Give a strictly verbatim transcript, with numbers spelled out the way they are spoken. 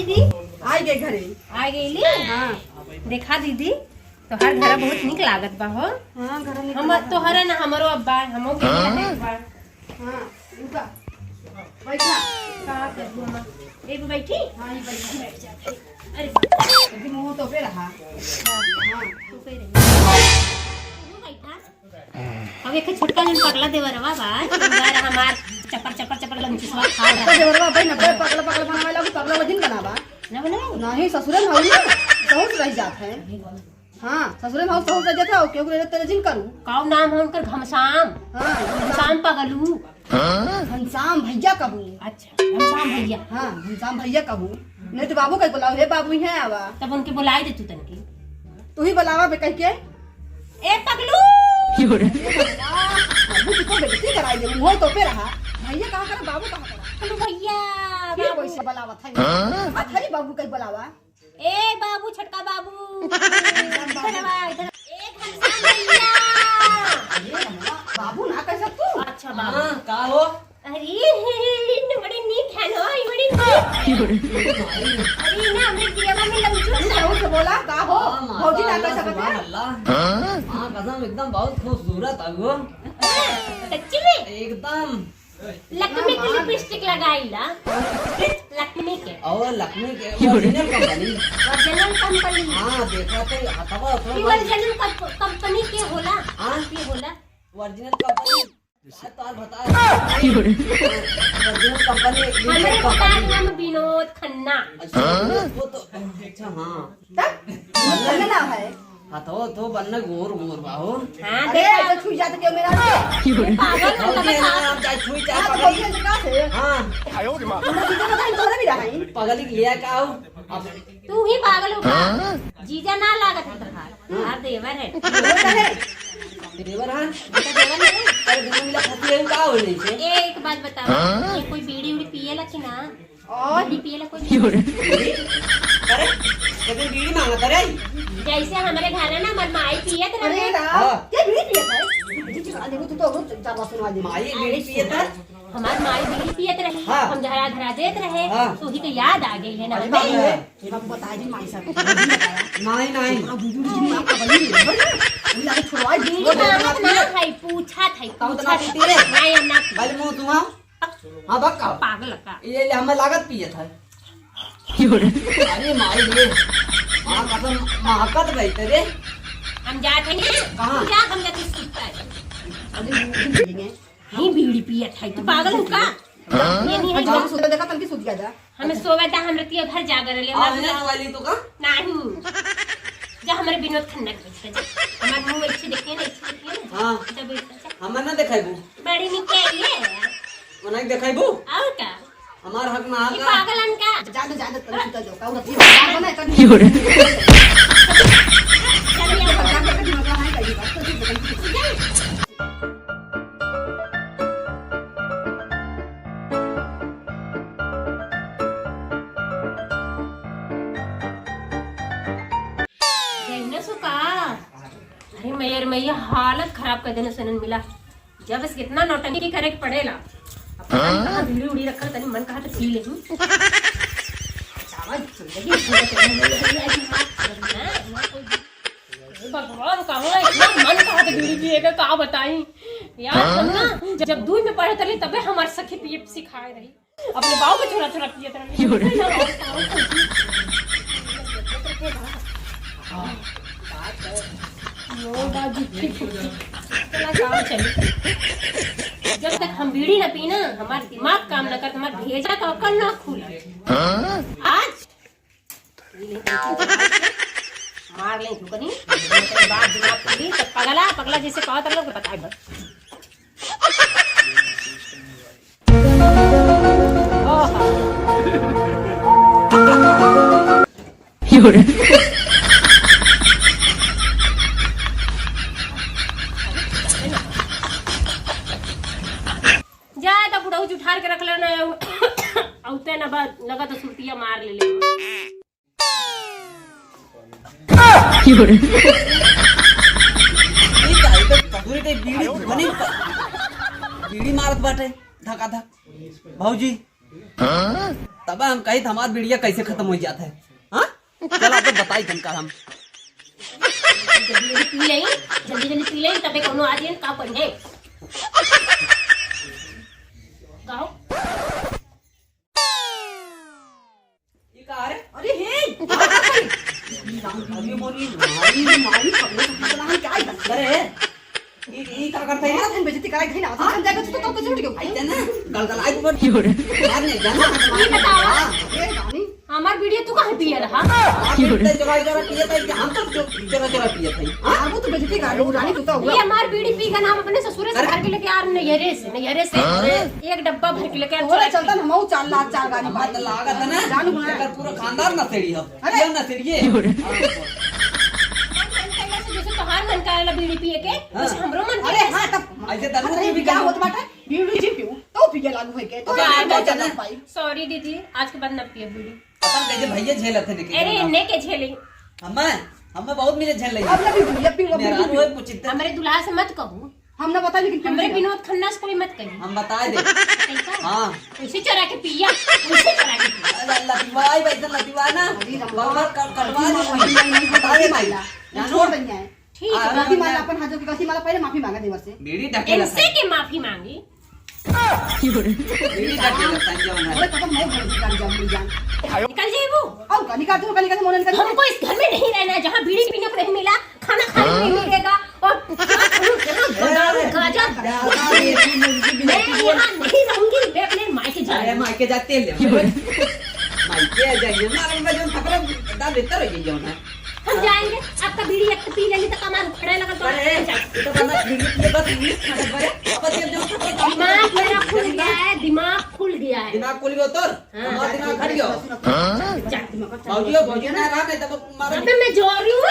दीदी, आ गए घरे। आ गईली? हाँ। देखा दीदी, तोहार घर बहुत निक लागत बा हो। हाँ, घर निक हम लागत बा। तोहरे ना, हमरो अब्बा, हमो के हाँ? घर बा। हाँ, रुका। बैठा। का करबू हम? ए, बैठी? हाँ, ये बैठा। बैठ जा। अरे, अभी मुंह तो पे रहा। हाँ। तू पे रही। तू बैठा। अब एक छोटका जन पगला देवरवा बा, हमार, हमार चपर, चपर, चपर लंचुसवा खा रहा छोटका है। देवरवा भाई ना, कोई पगला, पगला बनावे लागू, पगला वजिन बनावा। ना बनावे? नहीं, ससुरे में हऊ ना, बहुत रह जात है। हाँ, ससुरे में हऊ, बहुत रह जात है, और क्यों रे तेरे जिन करू? काऊ नाम है उनकर? घमसान। हाँ, घमसान। घमसान पगलू। घनश्याम भैया कहू। अच्छा, घनश्याम भैया। हाँ, घनश्याम भैया कहू। नहीं तो बाबू कहीं बुलाओ, "हे बाबू, यहाँ आवा।" तब उनके बुलाई दे तू तनके। तू ही बुलावा बे कह के। ए पगलू! बाबू की तो बेइज्जती कराई दे, मुंह तो पे रहा। भैया कहा करा, बाबू कहा करा। पगलू भैया, फिर बाबू। वैसे बुलावत है। हाँ? बात है बाबू कहीं बुलावा। ए बाबू, छोटका बाबू, इधर आवा, इधर। ए घनश्याम भैया। अरे बाबू ना कह सकतू। अच्छा बाबू। हाँ, का हो? अरे, बड़ी नीक है ना, बड़ी नीक। अरे ना, हमरे जियावा में लंचू तू जरूर से बोला, का हो? हाँ, भौजी ना कह सकत है। हाँ, कसम एकदम बहुत खूबसूरत है वो। सच्ची में? एकदम। लक्मे के लिपस्टिक लगाईला। लक्मे के। और लक्मे के, ओरिजिनल कंपनी। ओरिजिनल कंपनी। हाँ, देखा तो हथवा, हथवा ये बंद। ओरिजिनल कंप-, कंपनी के होला? हाँ? के होला? ओरिजिनल कंपनी। यार, तो आप बता। ओरिजिनल कंपनी, हमरे कंपनी। नाम विनोद खन्ना। अच्छा, वो तो, अच्छा, हाँ। तब? विनोद खन्ना नाम है? हाँ, तो, तो बन्ना गोर, गोर बा हो। हाँ, अरे, देखा। ऐसे छुई जात क्यों मेरा? ये पागल है, भौजी, हाँ, बताओ। आप जाए छुई जाए हाँ, तो पागल। भौजी, ऐसे कहाँ से? हाँ। हमरा जीजा बताई, तोहरे भी रहा है। पागल ही लिया का हो? अब तू ही पागल हो का? हाँ? जीजा ना लागत है तोहार। हाँ। तोहार देवर है। देवर है? देवर है? बेटा देवर नहीं है? अरे, दोनों मिला खाती है, का हो नहीं से? ए, एक बात बताओ, हाँ? ये कोई बीड़ी उड़ी पिएला कि ना? और? बीड़ी पिएला कोई? अरे, कभी बीड़ी मांगत रहे? जैसे हमरे घर है ना, हमार माई पियत रहे। अरे राम, हाँ। क्या बीड़ी पियत है? जी, जी, सुना दे, तू तो बहुत ज्यादा सुना दे। माई बीड़ी पियत है? हमार माई बीड़ी पियत रहे, हाँ। हम धरा धरा देत रहे, हाँ। तो ही के याद आ गई है ना। अरे बाप रे। हम बता दी माई साहब। नहीं, नहीं। अब दीदी, दीदी, माँ का बनी है। हम लाके छुड़वा दी। बीड़ी मांगत ना है, पूछा था, कौन पूछा था। नहीं, हम ना पी- पहले मुंह धुआ। हाँ, बक्का। पागल का। ये ले, हमें लागत पिए था। अरे माई रे, माँ कसम, महकत गई तेरे। हम जात है ना। कहाँ? तू जा, हम जाते सुतता है। अरे, नहीं, बीड़ी पियत है, तू पागल हो का? हाँ? ये नहीं है। जाओ, सुते देखा, तनकी सुत गया जा। हमें सोवे दा, हम रतिया भर जागर ले, हाँ, हमारे ना वाली तो का? नहीं। जा, हमारे विनोद खन्ना के बैठ जा। हमारे मुंह अच्छे देखिए ना, अच्छे देखिए ना। हाँ। जा बैठ जा। हमें ना दिखाई वो। बड़ी निक है ये। वो नहीं दिखाई वो। और का? हमार हक ना ये का? पागलन का। जा दे, जा दे, तनी सुता जाओ। का उड़ती है? बना कर। चल, ये जा। जइने सु का? अरे मैया रे मैया, हालत खराब कर देने सुनन मिला। जब से कितना नौटंकी करे के पड़ेला। अब पता नहीं कहाँ बीड़ी उड़ी रखल, तनी मन कहा तो पी लेही। बतावा, जिंदगी भर के भगवान, कहूँ इतना मन कहा तो बीड़ी पिए के, का बताई यार। हम ना जब दूध में पढ़त रही, तबे हमार सखी पिए सिखाए रही। अपने बाबू के छोरा छोरा पियत रहे। यो बाजी, चला काम चली। जब तक हम बीड़ी न पी ना, हमार दिमाग काम न करत, हमार भेजा का अक्कल न खुले। आज मार ले तू कनी, बात दिमाग खुली तो पगला, पगला जैसे कहत रहलो कि बताई बस। जा तो बुढ़ऊ जुठार के रख लेना है। औते ना बा, लगा तो सुरतिया मार ले ले। ई का, ई तो तगुरी के बीड़ी बनी, बीड़ी मारत बाटे, धका धक। भौजी, हाँ? तब हम कही त हमार बीड़िया कैसे खत्म होइ जात है। हाँ, चला तो बताई तुमका हम। जल्दी जल्दी पी लेई, जल्दी जल्दी पी लेई, तबे कोनो आ जाए का पढ़े। गाओ। ई का रे? अरे हे! अरे मोरी माई, माई, पगले, पगले, पगले, क्या है? अरे, ई, ई का करत है? मारा तुम बेइज्जती कराई थी ना, हाँ? हम जाके तो, तो कुछ उठ गयो। आई जाना, गलगलाई ऊपर। मार नहीं जाना। ई बतावा। हाँ। ए रानी। हमार बीड़ी तू काहे पिए रहा? आप इतने चोरा चोरा पिए थे कि हम तो चो-, चोरा चोरा पिए थे। हाँ? यार, वो तो बेइज्जती कर रही, रानी, तू तो हुआ। ये हमार बीड़ी पी के ना हम अपने ससुरे से अरे। भर के लेके आ रहे, नैहरे से, नैहरे से। हाँ? एक डब्बा भर के लेके आ रहे, तोरा चोरा चलता के। ना, हम चार लाख, चार गाड़ी हमार तो लागत है ना, जानू ना। एकर पूरा खानदान नशेड़ी है। अरे। ये नशेड़िए। जैसे तोहार मन करेला बीड़ी पिए के, हाँ। वैसे हमरो मन अरे, करेला। हाँ, तब ऐसे दारू अरे, पी भी क्या करो। होत बाटे? बीड़ी जी पीऊ, तो पिए लागू है के, तो तो यार, तो तो चला चला। भाई। Sorry दीदी, आज के बाद न पिए बीड़ी। अपन कहे भैया झेलत है, लेकिन अरे, झेलत। इन्ने के झेली। हमें, हमें बहुत मिले झेल लगी। अब ना पीऊ, अब पीऊ, अब मेहरान पीऊ। होए कुछ इतना। हमरे दुल्हा से मत कहू। हम ना बताई, लेकिन हमरे फिर भी विनोद खन्ना से कोई मत कही। हम बता दे। कैसा? हाँ। उसे चोरा के पिया, उसे चोरा के पिया। अरे लतिवाई, भाई, तो लतिवाई ना। अरे रमवा, बाबा, क-, कटवा दे। लतिवाई नहीं, बता दे भाई। जानू। छोड़ देंगे। ठीक आ, बा। गलती माला अपन हाथ जोड़ के गलती माला पहले माफी मांगा देवर से। बीड़ी ढकेला इनसे था। के माफी मांगी? बीड़ी ढकेला था, जौन है। अरे खत्म नहीं कर दी, जान, जान, जान। निकल जाइबू। आओ का, निकाल दो, का निकाल दो, मोने निकाल दो। हमको इस घर में नहीं रहना है, जहाँ बीड़ी पीने को नहीं मिला, खाना खाने को नहीं मिलेगा, और यहाँ दारू, गांजा, ज्यादा ये भी मुर्गी भी मैं नहीं यहाँ नहीं रहूंगी, मैं अपने मायके जा रही अरे हूँ। मायके जा, तेल ले। मायके आ जाइए, मारे में जो खतरा, दा बेहतर हो गई, जौन है। हम जाएंगे, आपका बीड़ी एक पी लेली तो कमाल उखड़े लगा तो अरे, ये तो बंदा बीड़ी पिए बस इंग्लिश खा रहा है। अब ये जो दिमाग मेरा खुल गया है, दिमाग खुल गया है। दिमाग खुल गया तोर? हाँ। हमारा दिमाग हट गया। जा। भौजी हो, भौजी ना रहा, नहीं तो मारो। अबे मैं जा रही हूँ।